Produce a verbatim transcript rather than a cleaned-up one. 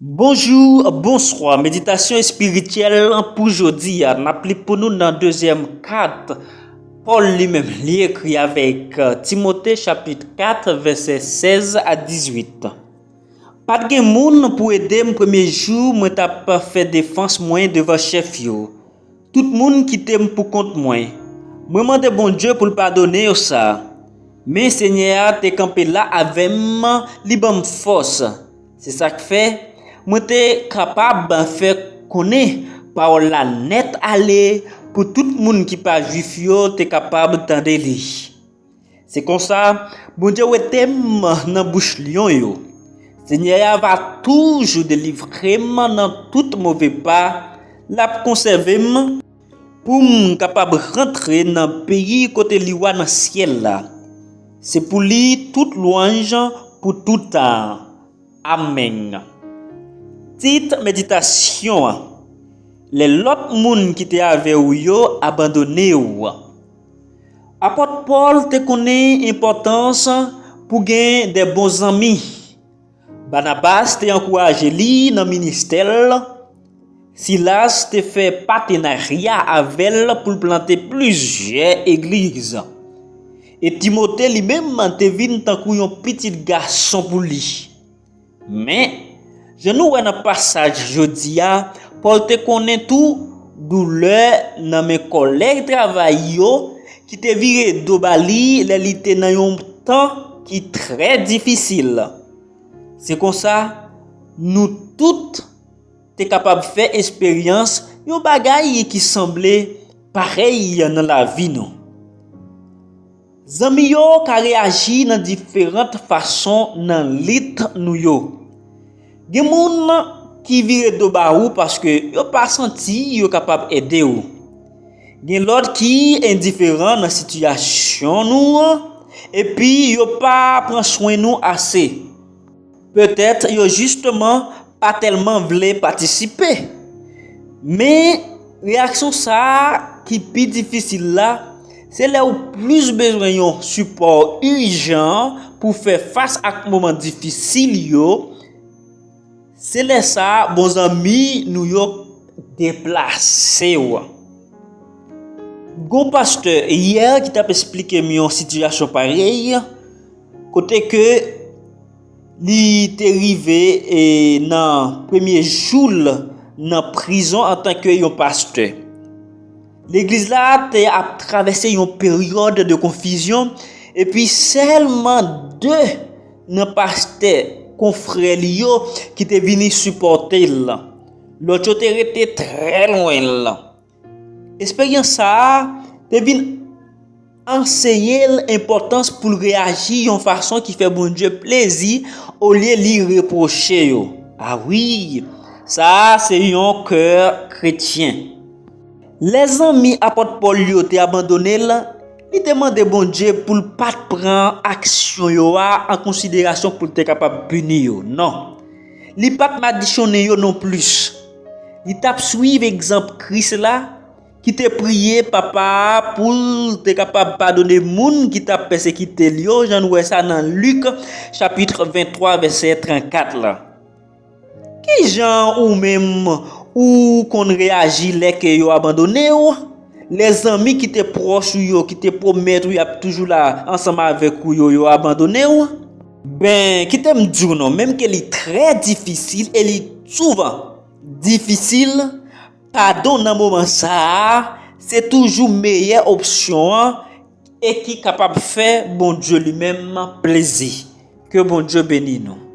Bonjou, bonswa. Meditasyon espirityèl pou jodi a. N ap li pou nou nan dezyèm kat Pòl li menm. Li ekri avèk Timote chapit kat, vèsè sèz a dizuit. Pa t gen moun pou ede m premye jou mwen t ap fè defans mwen devan chèf yo. Tout moun kite m pou kont mwen. Mwen mande Bondye pou l padone yo sa. Men Senyè a te kanpe la avè m, li ban m fòs. Se sa k fè, mwen te kapab fè konnen pawòl la nèt ale pou tout moun ki pa Jwif yo te kapab tande li. Se konsa, Bondye wete m nan bouch lyon yo. Senyè a va toujou delivre m nan tout move pa, l ap konsève m pou m kapab rantre nan peyi kote li wa nan syèl la. Se pou li tout lwanj pou tout tan. Amèn. Tit meditasyon an: Lè lòt moun ki te avè w yo abandone w. Apot Pòl te konnen enpòtans pou gen de bon zanmi. Banabas te ankouraje li nan ministè l. Silas te fè patenarya avè l pou l plante plizyè egliz. E Timote li menm te vin tankou yon pitit gason pou li. Men, jan nou wè nan pasaj jodi a, Pòl te konnen tou doulè nan men kòlèg travay yo ki te vire do ba li lè li te nan yon tan ki trè difisil. Se konsa, nou tout te kapab fè esperyans yon bagay ki sanble parèy nan lavi nou. Zanmi yo ka reyaji nan diferan fason nan lit nou yo. Gen moun ki vire do ba ou paske yo pa santi yo kapab ede w. Gen lòt ki endiferan nan sitiyasyon nou an, epi yo pa pran swen nou ase. Petèt yo jisteman pa tèlman vle patisipe. Men, reyaksyon sa a ki pi difisil la, se lè ou plis bezwen yon sipò ijan pou fè fas ak moman difisil yo, se lè sa a bon zanmi nou yo deplase w. Gon pastè yè ki t ap esplike m yon sitiyasyon parèy, kote ke li te rive e, nan premye jou l nan prizon antanke yon pastè. Legliz la te ap travèse yon peryòd de konfizyon, epi sèlman de nan pastè konfrè li yo ki te vini sipòte l. Lòt yo te rete trè lwen l. Esperyans sa a te vin anseye l enpòtans pou l reyaji yon fason ki fè Bondye plezi olye li repwoche yo. A wi, sa a se yon kè kretyen. Lè zanmi apot Pòl yo te abandone l, li te mande Bondye pou l pa t pran aksyon yo a an konsiderasyon pou l te kapab pini yo. Non. Li pa t madichonnen yo nonplis. Li t ap suiv egzanp Kris la, ki te priye Papa a pou l te kapab padone moun ki t ap pèsekite l yo, jan n wè sa nan Lik chapit venntwa, vèsè trannkat la. Ki jan ou menm ou konn reyaji lè ke yo abandone w? Lè zanmi ki te pwòch ou yo, ki te pwomèt ou y ap toujou la ansanm avèk ou yo, yo abandone w? Ben, kite m di w non, menm ke li trè difisil e li souvan difisil, padon nan moman sa a, se toujou meyè opsyon an e ki kapab fè Bondye li menm plezi. Ke Bondye beni nou.